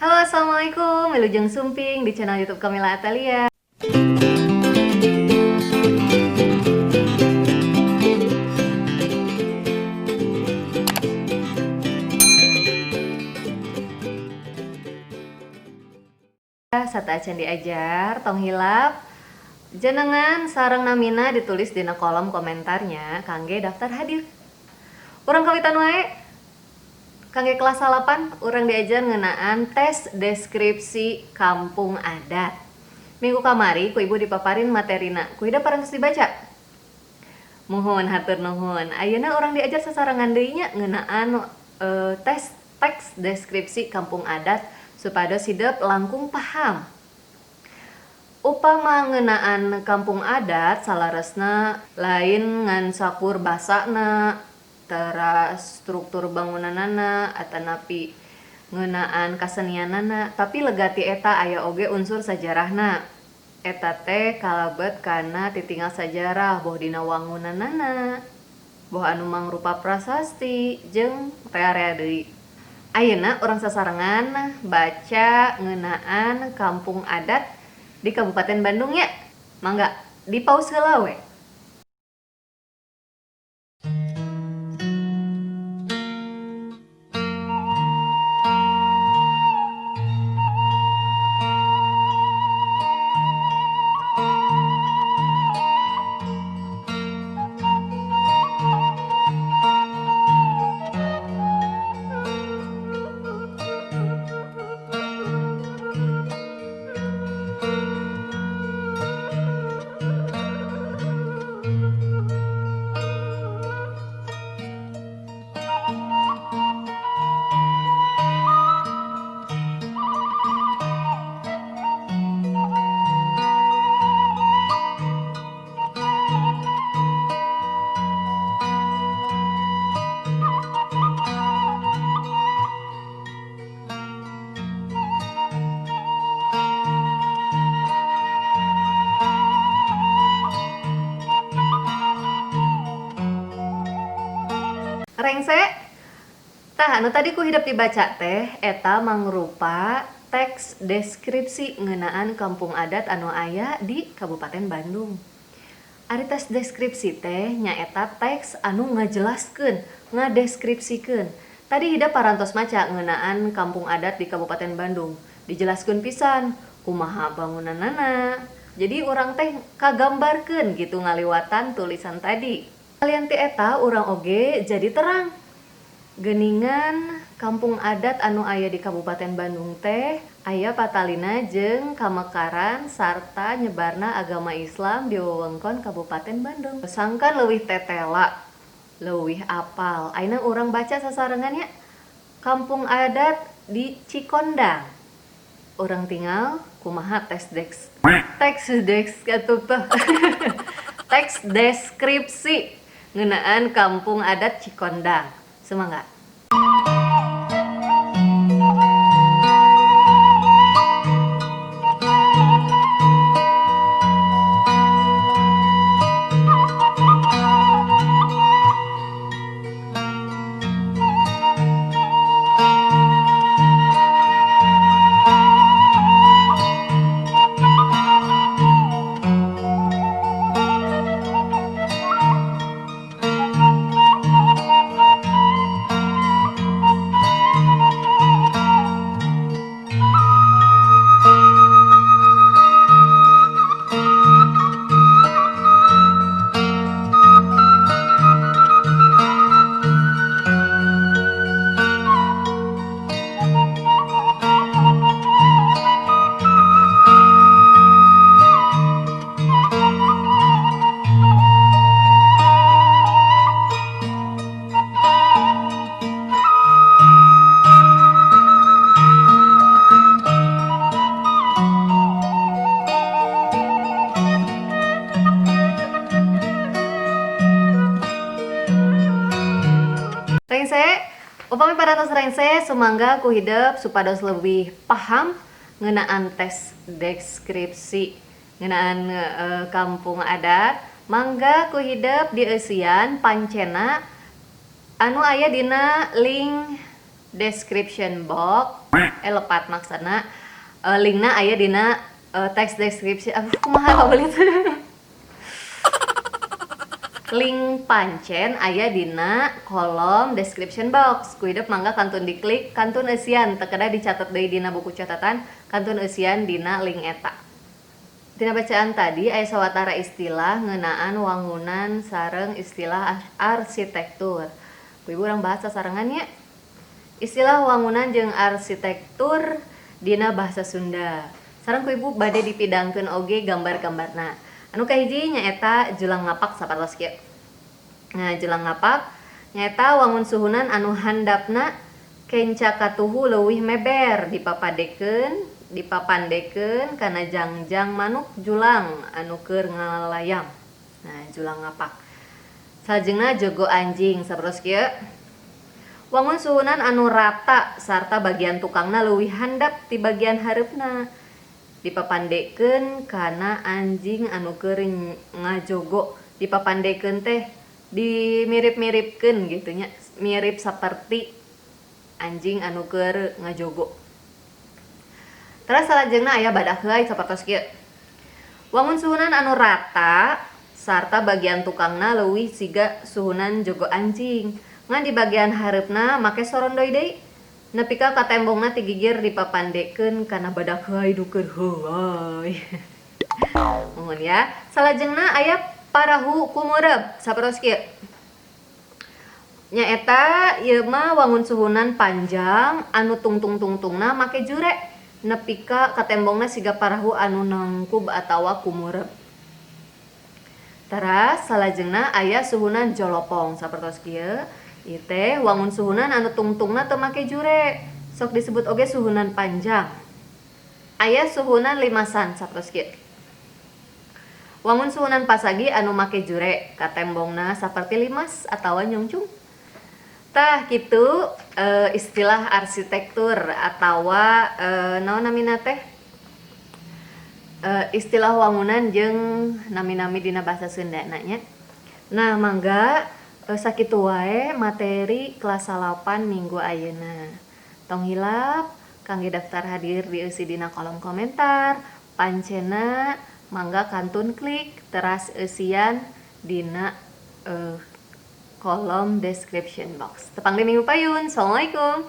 Halo, assalamualaikum, wilujeng sumping di channel YouTube Kamila Atalia. Sateuacan diajar, tong hilap jenengan sareng namina ditulis dina kolom komentarnya kangge daftar hadir. Urang kawitan wae. Kangge kelas 8, urang diajar ngeunaan tes deskripsi kampung adat. Minggu kamari ku ibu dipaparin materina, ku hidep parantos dibaca. Muhun, hatur nuhun. Ayeuna urang diajar sasarengan deui nya ngeunaan tes teks deskripsi kampung adat supados hidep langkung paham. Upama ngeunaan kampung adat salaresna lain ngan sakur basana, teras struktur bangunanana atanapi ngeunaan kasenianana, tapi legati eta aya oge unsur sajarahna. Eta teh kalebet kana titinggal sajarah, boh dina wangunanana, boh anu mangrupa prasasti jeung rea-rea deui. Ayeuna urang sasarengan baca ngeunaan kampung adat di Kabupaten Bandung nya. Mangga di pause heula we. Rengse. Tah, anu tadi ku hidep dibaca teh eta mangrupa teks deskripsi ngeunaan kampung adat anu aya di Kabupaten Bandung. Ari teks deskripsi teh nyaeta teks anu ngajelaskeun, ngadeskripsikeun. Tadi hidep parantos maca ngeunaan kampung adat di Kabupaten Bandung. Dijelaskeun pisan kumaha bangunanana. Jadi urang teh kagambarkeun gitu ngaliwatan tulisan tadi. Kalian ti eta urang oge jadi terang. Geuningan kampung adat anu aya di Kabupaten Bandung teh aya patalina jeung kamekaran sarta nyebarna agama Islam di wewengkon Kabupaten Bandung. Sangkan leuwih tetela, leuwih apal. Ayeuna urang baca sasarengan nya. Kampung adat di Cikondang. Urang tinggal kumaha tes deks teks deks atuh teh. Teks deskripsi ngeunaan kampung adat Cikondang. Semangat. Rengse, upami parantos rengse, sumangga ku hidep supados lebih paham ngeunaan tes deskripsi ngeunaan kampung adat, mangga ku hidep dieusian pancena anu aya dina link description box, lepat maksudna linkna aya dina teks deskripsi. Aduh, kumaha kabelit. Link pancen aya dina kolom description box. Ku hidep mangga kantun diklik, kantun eusian, teu kedah dicatet deui dina buku catatan, kantun eusian dina link eta. Dina bacaan tadi aya sawatara istilah ngeunaan wangunan sareng istilah arsitektur. Ku ibu urang bahas sasarengan nya. Istilah wangunan jeung arsitektur dina bahasa Sunda. Sareng ku ibu bade dipidangkeun oge gambar-gambarna. Anu kahiji nyaeta julang ngapak sapertos kieu. Nah, julang ngapak nyaeta wangun suhunan anu handapna kenca katuhu leuwih meber dipapandekeun kana jangjang manuk julang anu keur ngalayang. Nah, julang ngapak. Salajengna jogo anjing sapertos kieu. Wangun suhunan anu rata sarta bagian tukangna leuwih handap ti bagian hareupna. Dipapandekeun kana anjing anu keur ngajogo. Dipapandekeun teh dimirip-miripkeun gitu nya, mirip saperti anjing anu keur ngajogo. Terus salajengna aya badak heai sapertos kieu. Wangun suhunan anu rata sarta bagian tukangna leuwih siga suhunan jogo anjing. Ngan di bagian hareupna make sorondoy deui. Nepi ka katembongna ti gigir dipapandekeun kana badak heai nu keur heuay. Mohon ya. Salajengna aya parahu kumureb sapertos kieu. Nyaeta ieu mah wangun suhunan panjang anu tungtung-tungtungna make jure nepi ka katembongna siga parahu anu nangkub atawa kumureb. Teras salajengna aya suhunan jolopong sapertos kieu. Ieu teh wangun suhunan anu tungtungna teu make jure. Sok disebut oge suhunan panjang. Aya suhunan limasan sapertos kieu. Wangun suhunan pasagi anu make jure katembongna saperti limas atawa nyungcung. Tah kitu istilah arsitektur atawa naon namina teh? Istilah wangunan jeung nami-nami dina bahasa Sundana nya. Nah, mangga sakitu wae materi kelas 8 minggu ayeuna. Tong hilap kangge daftar hadir dieusi dina kolom komentar. Pancena mangga kantun klik teras eusian dina kolom description box. Tepang di minggu payun. Assalamualaikum.